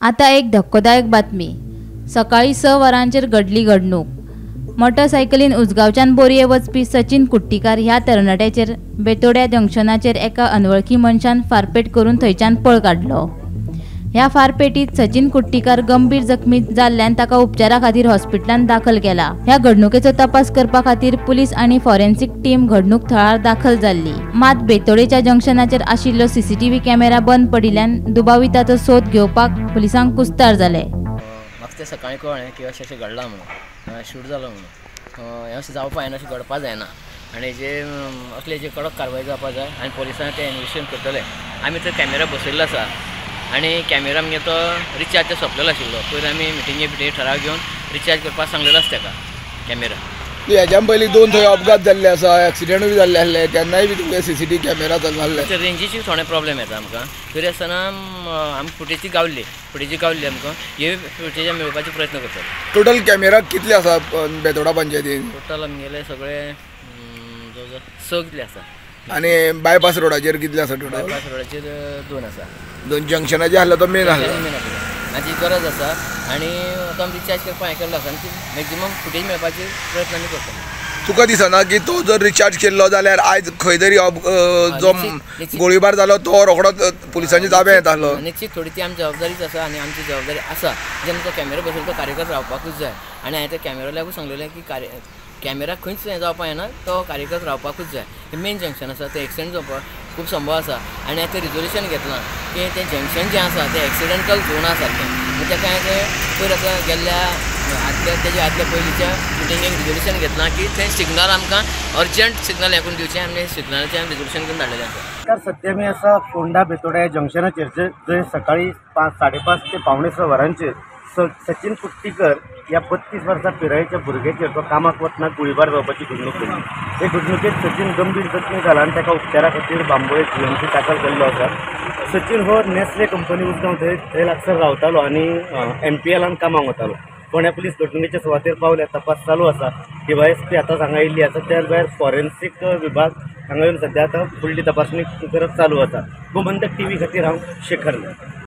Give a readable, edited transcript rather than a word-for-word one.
आता एक धक्कोदायक बातमी. सकाळी 6 वरांचेर घडली घडणूक. मोटरसायकलीन उजगांवच्यान बोरये वचपी सचिन कुट्टीकार ह्या तरणाट्याचेर बेतोड्या जंक्शनाचेर एका अनवळखी मनशान फारपेट करून थंयच्यान पळ काडलो. ह्या फारपेटीत सचिन कुट्टीकार गंभीर जखमी जाल्ल्यान ताका उपचारा खातीर हॉस्पिटलांत दाखल केला. ह्या घडणुकेचो तपास करपा खातीर पुलीस आनी फॉरेन्सिक टीम घडणूक थळार दाखल जाल्ली. मात बेतोडेच्या जंक्शनाचेर आशिल्लो सीसीटीव्ही कॅमेरा बंद पडिल्ल्यान दुबाविताचो सोद घेवपाक पुलिसांक कुस्तार जाले. म्हाका तें सकाळीं कळ्ळें की अशें अशें घडलां म्हणून, शूट जालो म्हणून. हें अशें जावपा जायना, अशें घडपा जायना आनी जे असले जे कडक कारवाय जावपा जाय आनी पोलिसांनी तें इन्वेस्टिगेशन करतले. आमी थंय कॅमेरा बसयल्लो आसा आनी कॅमेरा आमगे तो रिचार्ज सोंपलेलो आशिल्लो. पयर आमी मिटिंगे बिटिंगे ठराव घेवन रिचार्ज करपाक सांगलेलो आसा ताका कॅमेरा. हेज्यान पयलीं 2 थंय अपघात जाल्ले आसा, एक्सिडंटूय जाल्ले आसले, तेन्नाय बी तुमगे सीसीटीव्ही कॅमेरा चलनासले. रेंजीची थोडे प्रॉब्लेम येता आमकां, तरी आसतना आमकां फुटेजी गावल्ली, फुटेजी गावल्ली आमकां हे फुटेज मेळोवपाचो प्रयत्न करतले. टोटल कॅमेरा कितले आसा बेतोडा पंचायतीन? टोटल आमगेले सगळे जवळ जवळ 6 कितले आसा. आनी बायपास रोडाचेर कितले आसा टोटल? बायपास रोडाचेर 2 आसा. 2 जंक्शनाचेर आसलो तो मेन आसलो. मेन आसलो हाची गरज आसा आनी तो आमी रिचार्ज करपाक हें केल्लो आसा आनी ती मॅक्झिमम फुटेज मेळपाचे प्रयत्न आमी करतले. तुका दिसना की तो जर रिचार्ज केल्लो जाल्यार आयज खंय तरी जो गोळीबार जालो तो रोखडोच पुलिसांच्या ताब्यांत येतालो? निश्चित थोडी ती आमची जबाबदारीच आसा आनी आमची जबाबदारी आसा. जेन्ना तो कॅमेरा बसयलो तो कार्यकर्ता रावपाकूच जाय आनी हांवें त्या कॅमेरा सांगलेलें की कॅमेरा खंयच हें जावपा जायना, तो कार्यकर्ता रावपाकूच जाय. मेन जंक्शन आसा, तें एक्सिडंट जावपाक खूब संभव आसा आनी आतां रिजोल्युशन घेतलां की तें जंक्शन जें आसा तें एक्सिडंटल झोन आसा सारकें. ताका हांवें तें पयर आतां गेल्ल्या आदल्या तेज्या आदल्या पयलींच्या मिटिंगेक रिजोल्युशन घेतलां की तें सिग्नल आमकां अर्जंट सिग्नल हें करून दिवचें. आनी सिग्नलाचें आमी रिजोल्युशन करून धाडलेलें आसा. तर सद्या आमी आसा फोंडा बेतोड्या जंक्शनाचेर, जंय सकाळीं 5:30 ते 5:45 वरांचेर सचिन कुट्टीकर ह्या 32 वर्सां पिरायेच्या भुरग्याचेर तो कामाक वतना गोळीबार जावपाची घडणूक घडली. हे घडणुकेत सचिन गंभीर जखमी जाला आनी ताका उपचारा खातीर बांबोळे जीएमसी दाखल केल्लो आसा. सचिन हो नेस्ले कंपनी उजगांव थंय लागसर रावतालो आनी एमपीएलान कामाक वतालो. फोंड्या पुलीस घडणुकेच्या सुवातेर पावल्या, तपास चालू आसा. डीवायएसपी आतां हांगा येयल्ली आसा, त्या भायर फॉरेन्सीक विभाग हांगा येवन सद्या आतां फुडली तपासणी करप चालू आसा. गोमंतक टीव्ही खातीर हांव शेखर नायक.